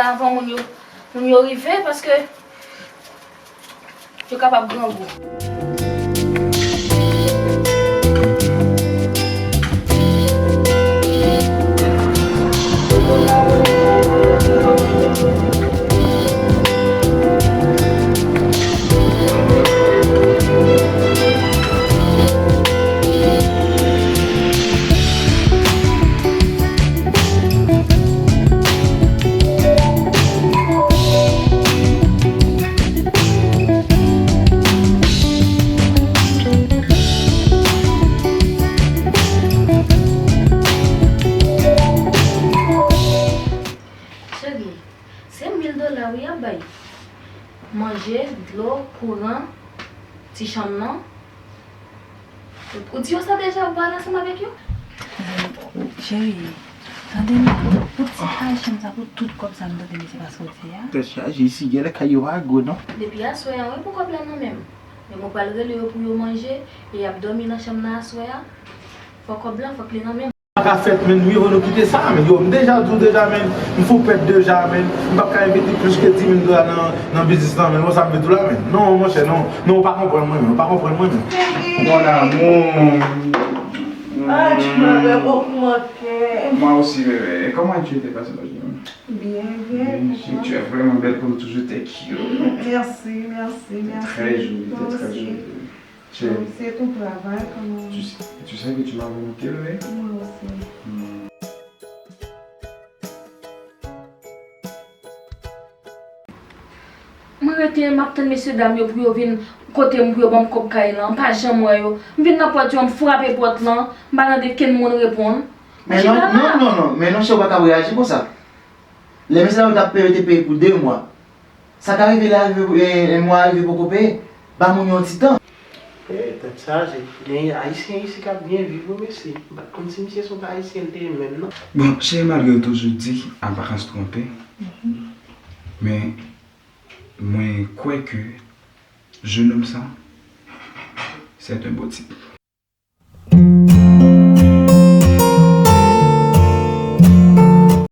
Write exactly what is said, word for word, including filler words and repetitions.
avan moun yo, moun yo rive, paske yo kapab grangou. Cheri, se mil dola wi y ap bay. Manje, dlo, kouran, ti chanm nan. Ou di yo sa deja, ou pale ansanm avèk yo? Mezanmi, cheri, tande non, pou ti kay chanm sa, pou tout kòb sa m tande misye pase w di a. Tèt chaje, isi genlè kay yo pa gwo non. Depi aswè a, wi, pou kòb la nan men m. Men mwen pral rele yo pou yo manje, e y ap dòmi nan chanm nan aswè a. Fò kòb la, fòk li nan men m. Sa ka fèt, men, wi, nou kite sa, men, yo, m deja di w deja, men, m fou pèt deja, men, m p ap ka envesti plis ke dis mil dola nan, nan biznis lan, men, bon, sa m vle di w la, men, non, monchè, non, non, ou pa konprann mwen, men, ou pa konprann mwen, men. Mon amour. Ah, tu m'avais beaucoup manqué. Moi aussi, bébé. Et comment tu étais passé la journée? Bien, bien, bien. Tu es vraiment belle comme toujours, t'es cute. Merci, merci, merci. Très jolie, t'es très jolie. Toi aussi. Chérie, c'est ton travail, quand même. Tu sais, tu sais que tu m'as manqué, bébé? Moi aussi. Hmm. Mwen rete, m ap tann mesye dam yo pou yo vin kote m pou yo ban m kòb kay lan. M pa janm wè yo. M vin nan pòt yo, m frape pòt lan. M pa tande kenn moun reponn. Men non, non, non, non. Men non, chè, ou pa ka reyaji konsa. Lè mesye dam yo t ap peye, yo te peye pou de mwa. Sa ka rive la, rive, e, e, mwa rive poko peye. Ba moun yo yon ti tan. E, tèt chaje. Gen Ayisyen isi k ap byen viv wi, mesye. M pa t konn si misye se yon Ayisyen l te ye menm, non. Bon, cheri, malgre yo toujou di, apparence trompe, men mwen kwè ke jenòm sa, c'est un beau type.